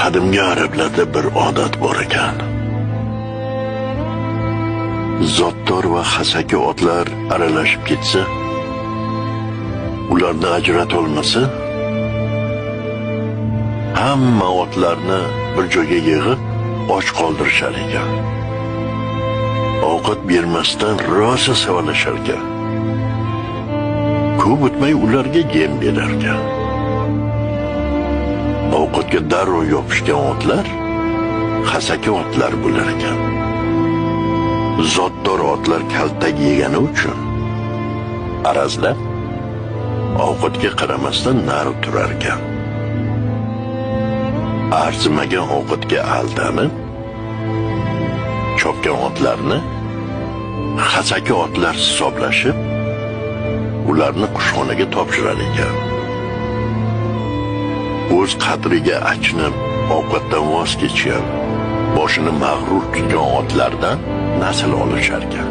Qadimgi arablarda bir odat bor ekan. Zotdor va xasaki otlar aralashib ketsa, ularni ajratolmasa, hamma otlarni bir joyga yig'ib och qoldirishar ekan. Ovqat bermasdan rosa savalashar ekan. Ko'p o'tmay ularga yem berar ekan. Ovqatga darrov yopishgan otlar xasaki otlar bo'lar ekan. Zotdor otlar kaltak yegani uchun arazlab ovqatga qaramasdan nari turar ekan. Arzimagan ovqatga aldanib chopgan otlarni xasaki otlar hisoblashib, ularni qushxonaga topshirar ekan. O'z qadriga achinib ovqatdan voz kechgan, boshini mag'rur tutgan otlardan nasl olishar ekan.